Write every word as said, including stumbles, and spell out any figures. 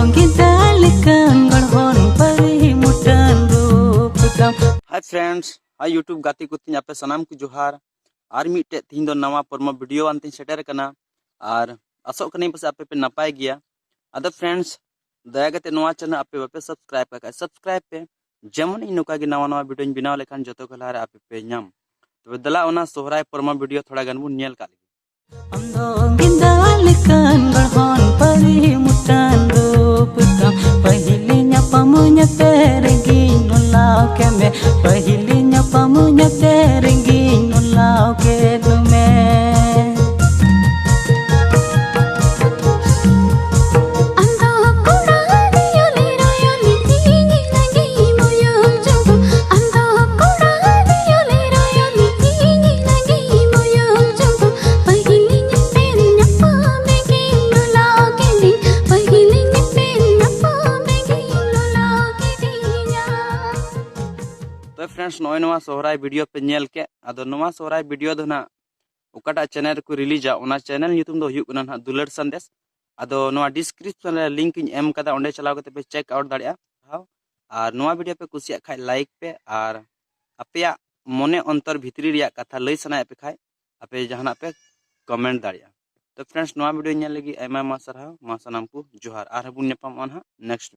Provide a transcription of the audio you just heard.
ᱚᱝᱜᱤᱫᱟ ᱞᱮᱠᱟᱱ ᱜᱚᱲᱦᱚᱱ ᱯᱟᱹᱨᱤ ᱢᱩᱴᱟᱹᱱ ᱨᱩᱯ ᱛᱟᱢ᱾ Hi friends, hi YouTube ᱜᱟᱛᱮ ᱠᱚ ᱛᱤᱧ, ᱟᱯᱮ ᱥᱟᱱᱟᱢ ᱠᱚ ᱡᱚᱦᱟᱨ᱾ ᱟᱨ ᱢᱤᱫᱴᱮᱡ ᱛᱤᱦᱤᱧ ᱫᱚ ᱱᱟᱣᱟ ᱯᱚᱨᱢᱚ ᱵᱷᱤᱰᱤᱭᱳ ᱟᱱᱛᱤᱧ ᱥᱮᱴᱮᱨ ᱟᱠᱟᱱᱟ᱾ ᱟᱨ ᱟᱥᱚᱜ ᱠᱟᱹᱱᱟᱹᱧ ᱯᱟᱥᱮ ᱟᱯᱮ ᱯᱮ ᱱᱟᱯᱟᱭ ᱜᱮᱭᱟ᱾ ᱟᱫᱚ friends, ᱫᱟᱭᱟ ᱠᱟᱛᱮ ᱱᱚᱣᱟ ᱪᱮᱱᱮᱞ ᱟᱯᱮ ᱵᱟᱯᱮ ᱥᱟᱵᱥᱠᱨᱟᱭᱤᱵ ᱠᱟᱜ ᱠᱷᱟᱡ ᱥᱟᱵᱥᱠᱨᱟᱭᱤᱵ ᱯᱮ, ᱡᱮᱢᱚᱱ ᱤᱧ ᱱᱚᱝᱠᱟ ᱜᱮ ᱱᱟᱣᱟ ᱱᱟᱣᱟ ᱵᱷᱤᱰᱤᱭᱳᱧ ᱵᱮᱱᱟᱣ ᱞᱮᱠᱷᱟᱱ ᱡᱚᱛᱚ ᱠᱷᱚᱱ ᱞᱟᱦᱟᱨᱮ ᱟᱯᱮ ᱯᱮ ᱧᱟᱢ᱾ ᱛᱚᱵᱮ ᱫᱮᱞᱟ ᱚᱱᱟ ᱥᱚᱦᱨᱟᱭ ᱯᱚᱨᱢᱚ ᱵᱷᱤᱰᱤᱭᱳ ᱛᱷᱚᱲᱟ ᱜᱟᱱ ᱵᱚᱱ ᱧᱮᱞ ᱠᱟᱜ ᱞᱮᱜᱮ᱾ ᱟᱢ ᱫᱚ ᱜᱮᱸᱫᱟ ᱞᱮᱠᱟᱱ ᱜᱚᱲᱦᱚᱱ ᱯᱟᱹᱨᱤ ᱢᱩᱴᱟᱹᱱ ᱨᱩᱯ ᱛᱟᱢ᱾ ᱯᱟᱹᱦᱤᱞᱤ ᱧᱟᱯᱟᱢ ᱧᱮᱯᱮᱞ ᱨᱮᱜᱤᱧ ᱱᱚᱞᱟᱣ ᱠᱮᱫ ᱢᱮ, ᱯᱟᱹᱦᱤᱞᱤ ᱧᱟᱯᱟᱢ ᱧᱮᱯᱮᱞ ᱨᱮᱜᱤᱧ ᱱᱚᱞᱟᱣ ᱠᱮᱫ ᱢᱮ᱾ ᱟᱢ ᱫᱚ ᱠᱚᱲᱟ ᱨᱤᱭᱚᱞᱤ ᱨᱚᱭᱚᱞᱤ ᱛᱤᱧ ᱞᱟᱹᱜᱤᱫ ᱢᱚᱭᱚᱞ ᱪᱚᱸᱫᱚ᱾ ᱟᱢ ᱫᱚ ᱠᱚᱲᱟ ᱨᱤᱭᱚᱞᱤ ᱨᱚᱭᱚᱞᱤ ᱛᱤᱧ ᱞᱟᱹᱜᱤᱫ ᱢᱚᱭᱚᱞ ᱪᱚᱸᱫᱚ᱾ ᱯᱟᱹᱦᱤᱞᱤ ᱧᱮᱯᱮᱞ ᱧᱟᱯᱟᱢ ᱨᱮᱜᱮᱢ ᱱᱚᱞᱟᱣ ᱠᱮᱫᱤᱧ, ᱯᱟᱹᱦᱤᱞᱤ ᱧᱮᱯᱮᱞ ᱧᱟᱯᱟᱢ ᱨᱮᱜᱮᱢ ᱱᱚᱞᱟᱣ ᱠᱮᱫᱤᱧᱟ᱾ ᱛᱚ friends, ᱱᱚᱜᱼᱚᱭ ᱱᱚᱣᱟ ᱥᱚᱦᱨᱟᱭ ᱵᱷᱤᱰᱤᱭᱳ ᱯᱮ ᱧᱮᱞ ᱠᱮᱫ᱾ ᱟᱫᱚ ᱱᱚᱣᱟ ᱥᱚᱦᱨᱟᱭ ᱵᱷᱤᱰᱤᱭᱳ ᱫᱚ ᱱᱟᱜ ᱚᱠᱟᱴᱟᱜ ᱪᱮᱱᱮᱞ ᱨᱮᱠᱚ ᱨᱤᱞᱤᱡᱟ, ᱚᱱᱟ ᱪᱮᱱᱮᱞ ᱧᱩᱛᱩᱢ ᱫᱚ ᱦᱩᱭᱩᱜ ᱠᱟᱱᱟ ᱱᱟᱦᱟᱜ ᱫᱩᱞᱟᱹᱲ ᱥᱟᱸᱫᱮᱥ᱾ ᱟᱫᱚ ᱱᱚᱣᱟ ᱰᱤᱥᱠᱨᱤᱯᱥᱚᱱ ᱨᱮ ᱞᱤᱝᱠ ᱤᱧ ᱮᱢ ᱠᱟᱫᱟ, ᱚᱸᱰᱮ ᱪᱟᱞᱟᱣ ᱠᱟᱛᱮ ᱯᱮ ᱪᱮᱠ ᱟᱣᱩᱴ ᱫᱟᱲᱮᱭᱟᱜᱼᱟ᱾ ᱟᱨ ᱱᱚᱣᱟ ᱵᱷᱤᱰᱤᱭᱳ ᱯᱮ ᱠᱩᱥᱤᱭᱟᱜ ᱠᱷᱟᱡ ᱞᱟᱭᱤᱠ ᱯᱮ, ᱟᱨ ᱟᱯᱮᱭᱟᱜ ᱢᱚᱱᱮ ᱚᱱᱛᱚᱨ ᱵᱷᱤᱛᱨᱤ ᱨᱮᱭᱟᱜ ᱠᱟᱛᱷᱟ ᱞᱟᱹᱭ ᱥᱟᱱᱟᱭᱮᱫ ᱯᱮ ᱠᱷᱟᱡ ᱟᱯᱮ ᱡᱟᱦᱟᱱᱟᱜ ᱯᱮ ᱠᱚᱢᱮᱱᱴ ᱫᱟᱲᱮᱭᱟᱜᱼᱟ᱾ ᱛᱚ friends, ᱱᱚᱣᱟ ᱵᱷᱤᱰᱤᱭᱳ ᱧᱮᱞ ᱞᱟᱹᱜᱤᱫ ᱟᱭᱢᱟ ᱟᱭᱢᱟ ᱥᱟᱨᱦᱟᱣ᱾ ᱢᱟ ᱥᱟᱱᱟᱢ ᱠᱚ ᱡᱚᱦᱟᱨ, ᱟᱨᱦᱚᱸ ᱵᱚᱱ ᱧᱟᱯᱟᱢᱚᱜᱼᱟ ᱱᱟᱦᱟᱜ ᱱᱮᱠᱥᱴ